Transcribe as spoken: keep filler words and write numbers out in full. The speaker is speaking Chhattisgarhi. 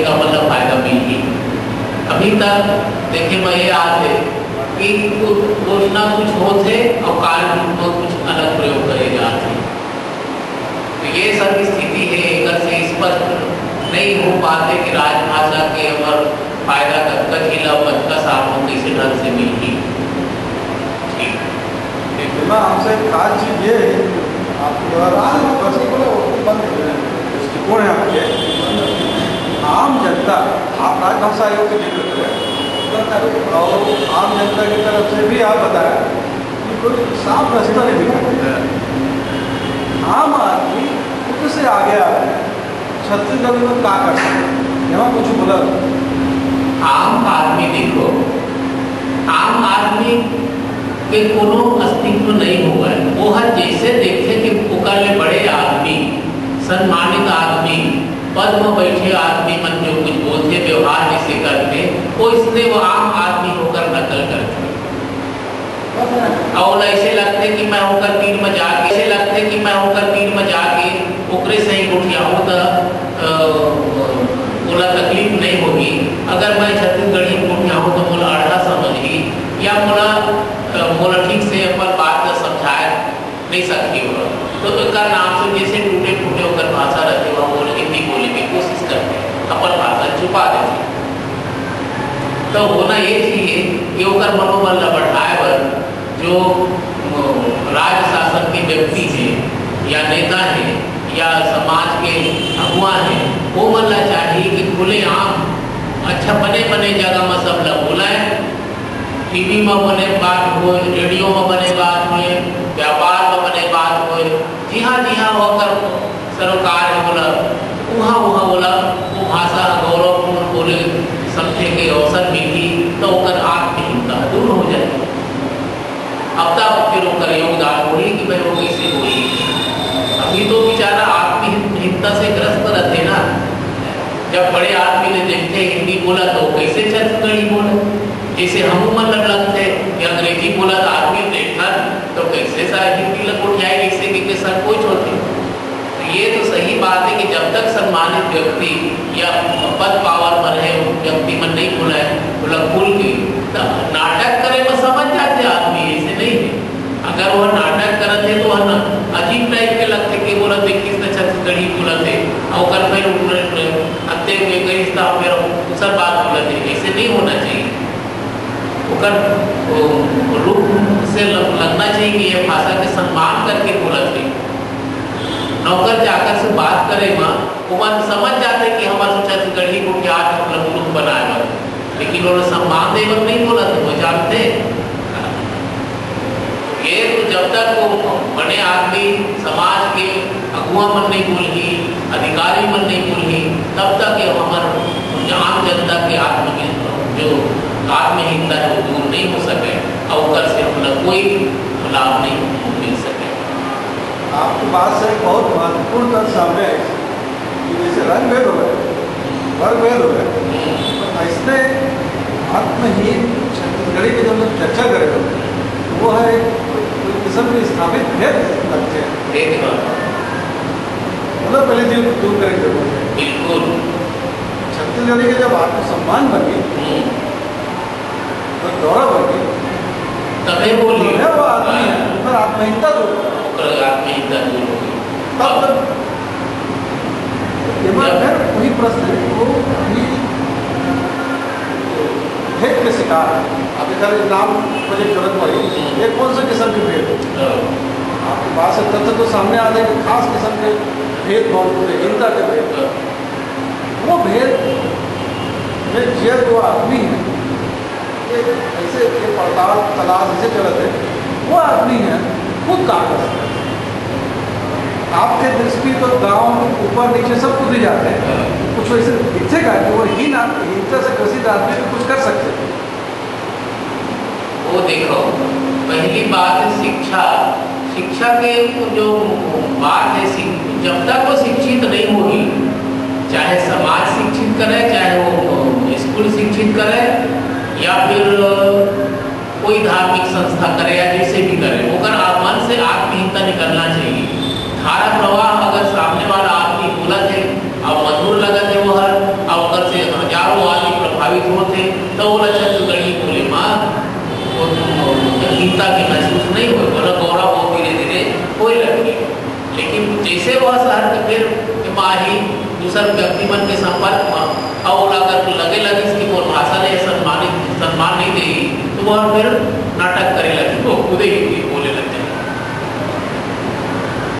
का मतलब फायदा मिलही। अभी तक देखे मैं ये आते कि कुछ कुछ ना कुछ होते और काल रूप में कुछ अलग प्रयोग करे जाते। तो ये सब स्थिति है, एकर से स्पष्ट नहीं हो पाते कि राजभाषा के हमर फायदा कतका झेला, कतका सामो, कैसे ढंग से मिलही। ठीक। तो ना, हमसे एक खास चीज ये है, आपके द्वारा बस बोलो, बंद हो गया। दृष्टिकोण है आपके। आम जनता, आप राजभाषा आयोग का जिक्र करें, और आम जनता की तरफ से भी आप बताया कि कोई साफ रास्ता नहीं दिखा। आम आदमी खुद से आगे आ रहा है, छत्तीसगढ़ में का कर सकता है? यहाँ कुछ बोला। आम आदमी देखो, आम आदमी के कोनो अस्तित्व नहीं होवय। वो हर जैसे देखथे कि ओकर ले बड़े आदमी, सम्मानित आदमी, पद म बैठे आदमी मन जो कुछ बोलथे, व्यवहार जैसे करथे, वो इसने वो आम आदमी होकर नकल करथे। और ऐसे लगथे कि मैं ओकर तीर म जाके, ऐसे लगथे कि मैं ओकर तीर म जाके ओकरे सही गोठियाहूँ त, अ, ओला तकलीफ नहीं होगी। अगर मैं छत्तीसगढ़ी म गोठियाहूँ त मोला अड़हा समझही या मोला, अ, मोला ठीक से अपन बात ल समझाए नहीं सकही ओला। तो एकर नाम से जैसे टूटे फूटे ओकर भाषा रहथे, वहाँ बोले, हिंदी बोले के कोशिश करथे, अपन भाषा छुपा देथे। तो होना ये चाहिए कि ओकर मनोबल ला बढ़ाए बर जो, अ, राज शासन के व्यक्ति हे या नेता हे या समाज के अगुवा हे, वो मन ला चाहिए कि खुलेआम अच्छा बने बने जगह में सब ला बोलाए, टीवी में बने बात होए, रेडियो में बने बात होए, व्यापार में बने बात होए, जिहाँ जिहाँ ओकर सरोकार हे ओला, उहाँ उहाँ ओला वो भाषा गौरवपूर्ण बोले समझे के अवसर मिलही, तो ओकर आत्महीनता दूर हो जाए। अब तब फिर ओकर योगदान होही कि भाई वो कैसे बोली। अभी तो बेचारा आत्महीनता से ग्रस्त रहते ना, जब बड़े आदमी ने देखते हिंदी बोला तो कैसे छत्तीसगढ़ी बोले, जैसे हम मन लगते कि अंग्रेजी बोला तो आदमी देखता तो कैसे सारे हिंदी लग उठाए, जैसे कि संकोच होते। तो ये तो सही बात है कि जब तक सम्मानित व्यक्ति या पद पावर पर है, व्यक्ति मन नहीं बोला है, बोला खुल के, तो नाटक करे में समझ जाते आदमी, ऐसे नहीं है। अगर वह नाटक करत है तो वह ना अजीब टाइप के लगते कि बोलत है किस न छत्तीसगढ़ी बोलत है, और ओकर फिर उन्हें हत्ते हुए गई तो फिर दूसर बात बोलत है, ऐसे नहीं होना चाहिए। ओकर रूप से लगना चाहिए कि ये भाषा के सम्मान करके बोलत है। नौकर चाकर से बात करे मा ओमन समझ जाते कि हमर छत्तीसगढ़ी को क्या मतलब रूप बनाए बर, लेकिन वो सम्मान दे बर नहीं बोलत, वो जानते। ये तो जब तक वो बड़े आदमी, समाज के अगुवा मन नहीं बोलही, अधिकारी मन नहीं बोलही, तब तक ये हमर आम जनता के आत्म जो आत्महीनता है वो दूर नहीं हो सके और ओकर से हमला कोई लाभ नहीं मिल सके। आपकी बात से एक बहुत महत्वपूर्ण तथ्य सामने आए कि जैसे रंग भेद हो गए, वर्ग भेद हो गए, तो इसमें आत्महीन छत्तीसगढ़ी की जब हम चर्चा करें तो वो है एक किस्म की स्थापित भेद लगते हैं। भेद बात मतलब पहले चीज दूर करें जरूरत है। बिल्कुल। छत्तीसगढ़ी के जब आत्मसम्मान बन गई, हम्म, तो गौरव बन गई, तबे बोली। तो है वो आदमी है, पर आत्महीनता दूर हो गई। ओकर आत्महीनता दूर हो गई। तब तक ये बात है, वही प्रश्न है कि वो अभी भेद के शिकार है। अभी कल नाम मुझे जरूरत पड़ी, ये कौन से किस्म के भेद? हाँ, आपके पास से तथ्य तो सामने आ रहे कि खास किस्म के भेद मौजूद है, हिंसा के भेद। हाँ। वो भेद में जिया जो आदमी है, ये ऐसे ये पड़ताल तलाश ऐसे चलत है, वो आदमी है खुद का कर सकता है। आपके दृष्टि तो गांव ऊपर नीचे सब कुछ ही जाते हैं, कुछ वैसे दिखेगा कि वो हीन आदमी, हिंसा से ग्रसित आदमी भी कुछ कर सकते हैं। वो देखो, पहली बात है शिक्षा। शिक्षा के जो बात है, शिक-, जब तक वो शिक्षित नहीं होगी, चाहे समाज शिक्षित करे, चाहे वो स्कूल शिक्षित करे, या फिर कोई धार्मिक संस्था करे, या जैसे भी करे, ओकर आ-, मन से आत्महीनता निकलना चाहिए। धारा प्रवाह अगर सामने वाला आदमी बोलत है और मधुर लगत है वो हर, और ओकर प्रभावित होथे, त ओला छत्तीसगढ़ी बोले म वो हीनता के महसूस नहीं होय, ओला गौरव वो धीरे-धीरे होय लगथे। लेकिन जैसे वह शहर के फिर एमा आही, दूसर व्यक्ति मन के संपर्क म, अउ ओला अगर लगे लगिस कि मोर भाषा ले सम्मानित, सम्मान नहीं देही, तो वह फिर नाटक करे लगी, वो खुदे ही